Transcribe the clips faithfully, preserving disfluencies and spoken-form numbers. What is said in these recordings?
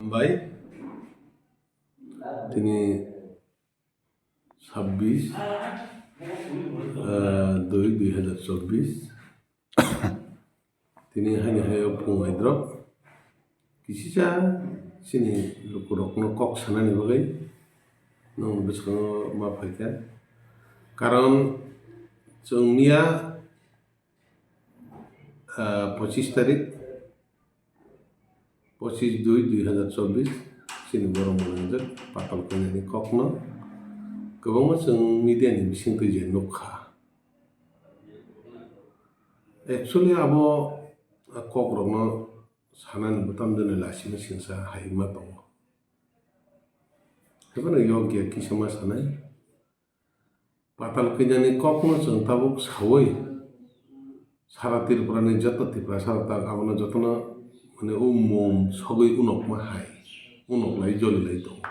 Hambai, tini sabbish, ah, dui, dui hajar chobbish. Tini haini hayo phung aidrok. Kisisa chini lukurokno kok sanani bagwi nwng bwskango ma phaikha. Karon chwng miya, ah, pochish tarik, pochish dui dui hajar chobbish, chini borok mwnajak Patal Kanyani kokno kwbangma chwng media ni bisingtwi je nukha. Actually, abo kokrokno sanani bwtam dene lasima singsa hai ma tongo. Haibano yokya kisa ma sanai. Patal Kanyani kokno chwng tabuk saui sara Tripura ni joto Tiprasa rok tak abono jotono mane o mum sogwi unokma hai unoklai jolilai tongo.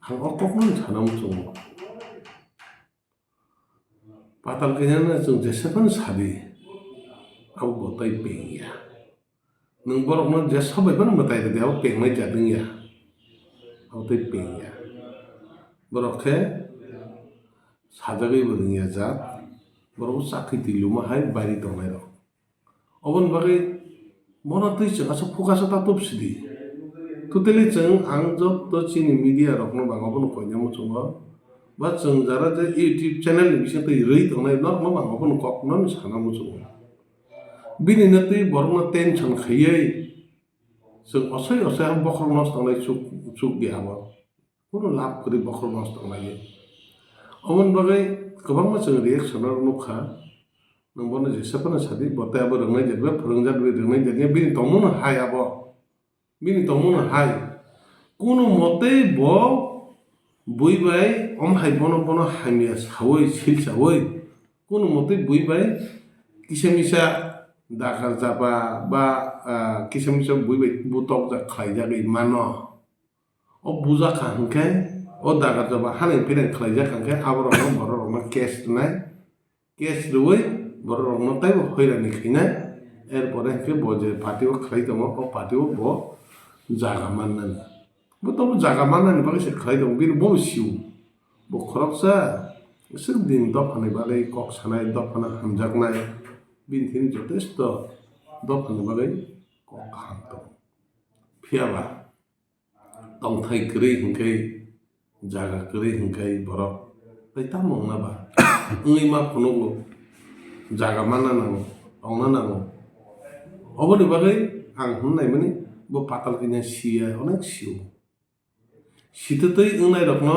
Ang o kokno sana muchungo. Patal Kanyani chwng jesaphano sadi, abo bo tai pengya. Nwng borokno jesa bai phano mwtai rwdi, abo pengnai jat wngya. Abo tai pengya. Borok khe sajagwi bo rwngya jat. Borok bo chakri twi luma hai bari tongnai rok. Oboni bagwi bono twi chwng aswk focus o ta tup sidi. Totally chwng ang joto chini media rokno bang obono koina muchungo. Ba chwng jara je YouTube channel ni bisingtwi rwi tongnai norokno bang obono kokno sana muchungo. Bini no twi borokno tension khaiwi chwng osoi osoi ang bokhorok nosto wngnai chuk, chuk di abo. Kunu lab kwrwi bokhorok nosto wngnai. Oboni bagwi kwbangma chwng reaction rok nukha. Nwng bono jesa phano sadi, bo tei abo rwngnai jat ba phwrwngjak rwi rwngnai jat ya, bini tongmung no hai abo. Bini tongmung no hai. Kunu motei bo bui bai om hai bono, bono hamya saui, sil saui. Kunu motei bui bai kisa misa dakar jaba ba, ah, kisa misa bui bai butok jak khlai jagwi mano. O bujakha hwnkhe, o dagar jaba hani phereng khlaijak hwnkhe, aborokno bororokno case rwnai, case rwui bororokno teibo hoirani khainai, erpore hwnkhe bo je party o khlai tongo, o party o bo jaga mannani. Bo tobo jaga mannani bagwi se khlai tongo, bini bo sio. Bo khoroksa, swk din dophani bagwi kok sanai, dophano hamjaknai, bini thani jotesto dophani bagwi kok kaham tongo. Phiyaba, tongthai kwrwi hwnkhe, jaga kwrwi hwnkhe borok tei tamo wngna ba? Wngwi ma phunugo, jaga manna nango, tongna nango. Oboni bagwi ang hwn naimani, bo Patal Kanya siya, onek sio. Sitwtwi wngnairokno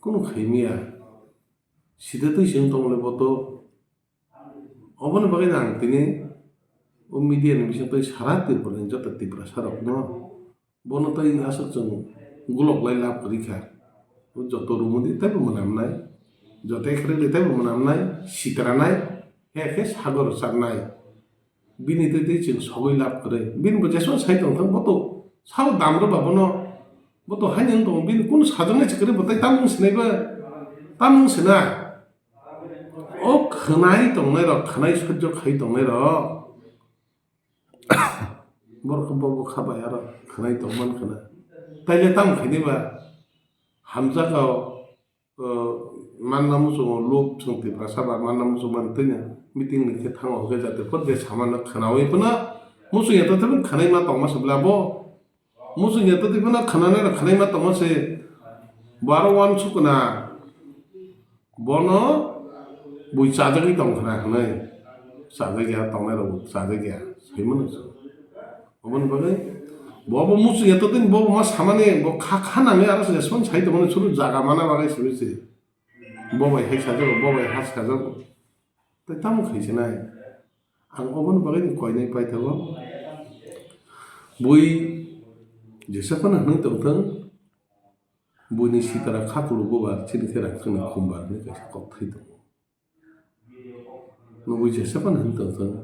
kunu khaimya. Sitwtwi se wng tongmani bo to. Oboni bagwi ang tini o media ni bisingtwi sara Tripura ni joto Tiprasa rokno bono tei aswk chwng gulok lai lab kwrwi kha. O joto rumudi teibo mwnamnai, joto ekhrwdi teibo mwnamnai, sitranai, he khe sagor charnai. Bini twi twi chwng sogwi lab kwrwi. Bini bo jeswk sai tong thang, bo to sao dam rw ba bono, bo to haino wng tongo. Bini kunu sajaknai se kwrwi, bo tei tamung sinai ba, tamung sina. O khwnai tongnai rok, khwnai sojjo khai tongnai rok. Borok bo bo kha bai aro khwnai tong man khna. Taile tam khaini ba hamjak o, o, manna muchungo luk chwng Tiprasa ba manna muchung man twi meeting ni khe thango hwnkhe jate phot je samano khwnaui phano muchung ya to khwnai ma tong ma se bla bo. Muchung ya twi phano khwnanai rok khwnai ma tongma se, bo aro uansuk na, bono bui chajagwi tong khna hwnwi, chajagya tongnai rok bo chajagya, sai mano se. Oboni bagwi bo bo muchung ya twi bo bo ma samani, bo kha kha nangwi aro se respond sai tongmani, suru jaga mana bagwi simi se. Bo bai hai sajago, bo bai ha sajago. Tei tamo khai se nai. Ang oboni bagwi ni koinai paithago. Bui jesa phano hwnwi tongthung, buini sitara kha kulugo ba chini khe rang khwna khumbar hwnwi kaisa kok thai tongo. Nugui jesa phano hwnwi tongthung,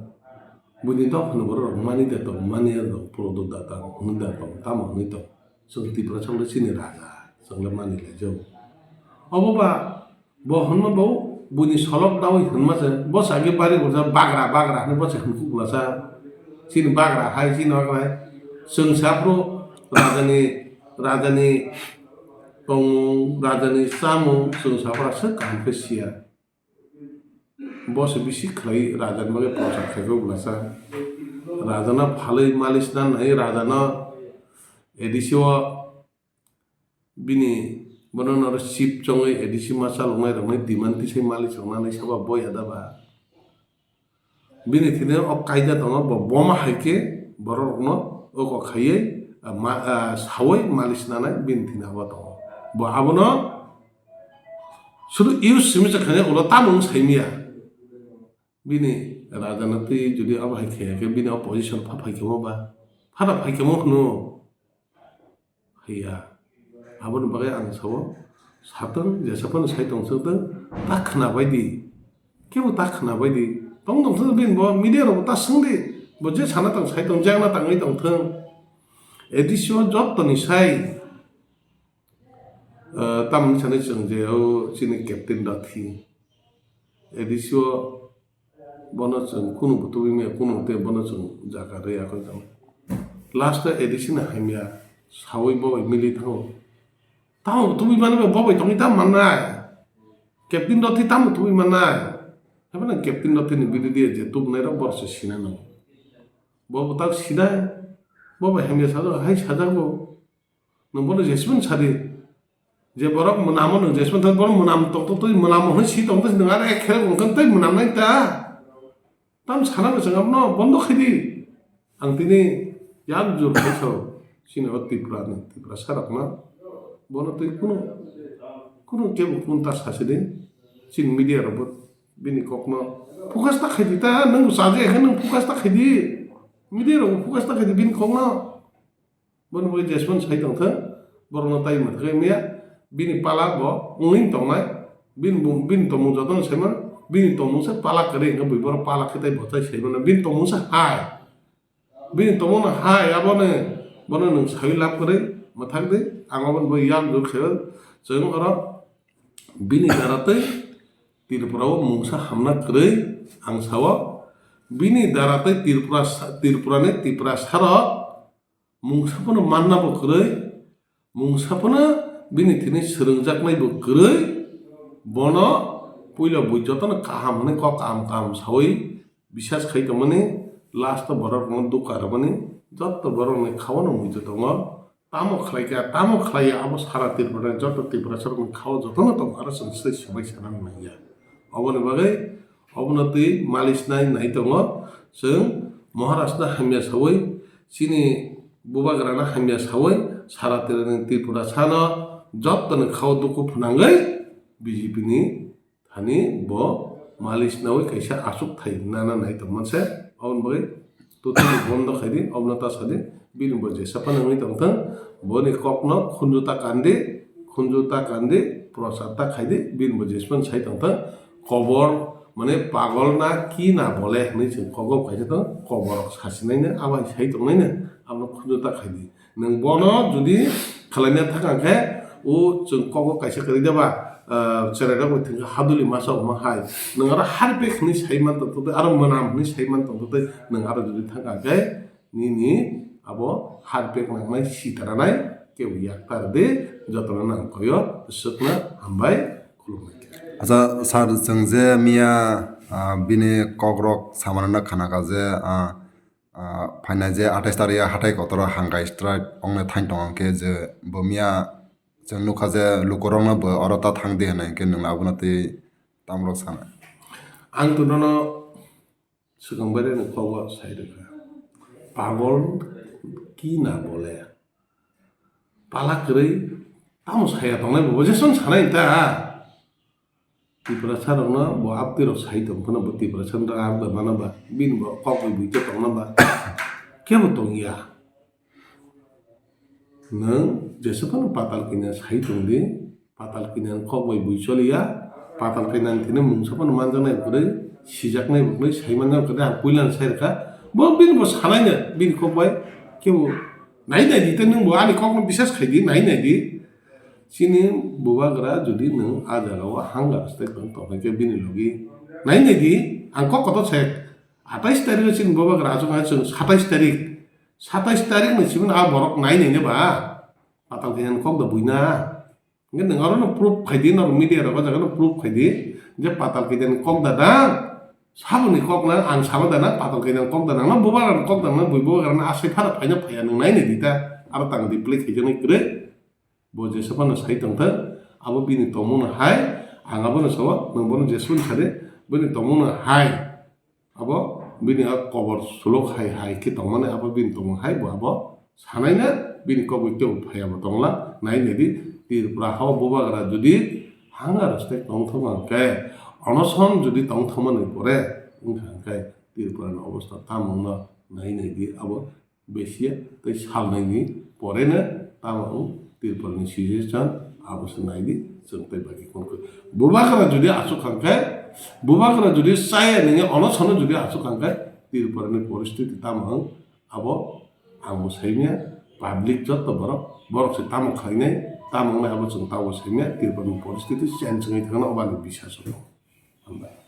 buini dophano borok rok mani da tong, mani da tong, puro do da tong, hwnwi da tong, tamo hwnwi tong. Chwng Tiprasa le chini raja, chwng le mani lai jago. Obo ba Bo hwnma bo buini solok daui hwnma se, bo sa khe bari gurja bagra, bagra hwnwi bo se hwnkhuk bwlasa. Chini bagra hai, chini bagra hai. Chwng saphuru rajani, rajani tongmung, rajani chamung chwng saphuru aswk kaham khe siya. Bo se bisi khlai rajani bagwi prochar khaikhe bwlasa. Rajano phalwi malish nan hai rajano A D C o bini bono noro chip chongwi A D C ma chaloknai roknai demand tisai malish roknani saba boya da ba. Bini thini o kaida tongo, bo boma hai khe borok rokno oko khaiwi, ah, ma, ah, sawi malish nanai bini thini abo tongo. Bo abono sudu use simi se khaina ulo tamo wng saimiya. Bini rajana twi jodi abo hai khaiya khe bini opposition pha phai khemo ba? Phana phai khemo hwno. Haiya. Aboni bagwi ang sao, satwng jesa phano sai tong swtwng, ta khwna bai di. Kebo ta khwna bai di. Tong tong thung bini bo media rok bo ta swng di. Bo je sana tong sai tong, jagna tangwi tong thung. A D C o jottoni sai, eh, tamni sanai chwng je o chini captain rok thi. A D C o Bono chwng kunu bo tubui maya, kunu tei bono chwng jaga rwi yakho jang. Last o A D C no hamya sawi bo bai mili thango. Tamo bo tubui mani bo bai tongwi tam mannai. Captain rok twi tamo tubui mannai. Haibano captain rok twi ni bidi diya je tubunai rok borok se sina nango. Bo bo tak sinai. Bo bai hamya sajak, hai sajak bo. Nwng bono jesmani sadi. Je borok mwnamo nwng jesmani thani borok mwnam tongtong twi mwnamo hwnwi si tongtong si nwng aro ek kherek wngkha tei mwnamnai ta. Tam sana bwswng abono bondo khaidi. Ang tini yak jur khaisao chini o Tripura ni Tripura sarokno bono twi kunu kunu kebo kunu ta sasidi chini media rokbo bini kokno focus ta khaidi ta nwng bo chajakya khe nwng focus ta khaidi media rokbo focus ta khaidi bini kokno. Bono bagwi jesmani sai tongthwng, borokno tai mwthagwi maya, bini pala bo wngwi tongnai, bini bung, bini tongmung jotono saimano, bini tongmung se pala kwrwi, hwnkhe bui borok pala khe tai bo tai saimano, bini tongmung se hai, bini tongmung no hai, abono bono nwng sawi lab kwrwi mwthak di, ang aboni bagwi yak jur khaio, chwng oro bini dara tei Tripura o mungsa hamna kwrwi ang sao, bini dara tei Tripura sa-, Tripura ni Tiprasa rok Mungsa phano manna bo kwrwi, mungsa phano bini thini swrwngjaknai bo kwrwi, bono puila bui jotono kaham hwnwi kok kaham kaham sawi bisas khai tongmani, last o borok rokno dukha rwmani, joto borok ni khao no muitu tongo, tamo khlai kha, tamo khlai ya, abo sara Tripura ni joto Tiprasa rokni khao jotono tongo, aro chwng swbai sana nang ya. Oboni bagwi Obono twi malish nai nai tongo. Chwng Maharashtra hamya sawi, chini bubagrano hamya sawi, sara Tripura, Tripura sano jottoni khao dukhu phwnangwi B J P ni thani bo malish nawi kaisa aswk thai nana nai tongmani se. Oboni bagwi totally bondo khaidi, obono ta sadi, bini bo jesa phano wngwi tongthwng, boni kokno khunju ta kandi, khunju ta kandi, prochar ta khaidi, bini bo jesmani sai tongthwng, kobor, mane pagol na ki na bole hinwi chwng kogo kaisa tong, koborok sachinaino, abo hai sai tongnaino, abono khunju ta khaidi. Nwng bono jodi khwlaina thang khe, o chwng kogo kaisa kwrwi deba, ah, chwrairok bai thwngkha haduli masa omo hai. Nwng aro harpek hinwi sai man tongthoktwi, aro mwnam hinwi sai man tongthoktwi, nwng aro jodi thang khe, nini abo harpek nangnai sitaranai kebo yaktar de, jotono nang koyo swkna hambai khulumnai khe. Acha sir, chwng je miya, ah, bini kokrok samanana khanaka je, ah, ah, phainai je atais tarikh hatai kotor o hangkai strike ongna thain tong khe je bo miya chwng nukha je lukurokno bo oro ta thang di hinai khe nwng abono twi tamrok sana. Ang to nono Swkang bai reno kogo sai rwkha. Pagol ki na bole. Pala kwrwi tamo saya tongnai bo, jesong sanai ta. Tiprasa rokno bo aptwi rok sai tong phano bo Tiprasa rok ar bai mano ba. Bini bo kok bai buito tongna ba. Kebo tongya. Nwng jesa phano patal kanya sai tong di, patal kanya ni kok bai bui choliya, patal kanya ni thani mungsa phano manjaknai kwrwi, sijaknai bo kwrwi, sai manjaknai kwrwi, ang puila no sai rwkha. Bo bini bo sanai no, bini kok bai kebo nai nai di, tei nwng bo ani kok no bisas khai di, nai nai di. Chini bubagra jodi nwng a jaga o hunger strike tong tong khe bini logi nai nai di, ang kok kotor se. Atais tarik o chini bubagra achuk hai chwng satais tarik. Satais tarik ni simi a borok nai nai ba. Patal kaiha ni kok da buina. Hingke nwng aro no proof khai di, norok media rok o jaga no proof khai di. Je patal kaiha ni kok da na. Saboni kok na ang sama da na, patal kaiha ni kok da na. No bubagra ni kok da na, bui bubagra na asai phara phaina phaiya nwng nai nai di ta. Aro tang di play khai jani kwrwi. Bo jesa phano sai tongthok, abo bini tongmungno hai, ang abono sao, nwng bono jeswk sadi, bini tongmungno hai, abo bini a kobor sulok hai hai khe tongmani, abo bini tongmung hai, bo abo sanaina bini kok bai teibo phaiya bo tongla, nai nai di, Tripura hao bubagra jodi hunger strike tongthok hwnkhe, onoson jodi tongthokmani pore wngkha hwnkhe, Tripura ni obostha tamo wngno nai nai di, abo besiya tei salnaini poreno tamo wng Tripurani situation abo se naidi chwng tei bagi konkoi. Bubagra jodi aswk hwnkhe, bubagra jodi chaya nini onosono jodi aswk hwnkhe Tripurani poristiti tamo wng abo ang bo saimya, public joto borok, borok se tamo khlainai, tamo wngnai abo chwng tamo saimya, Tripurani poristiti change wngwi thangna obani bisas wng. Hambai.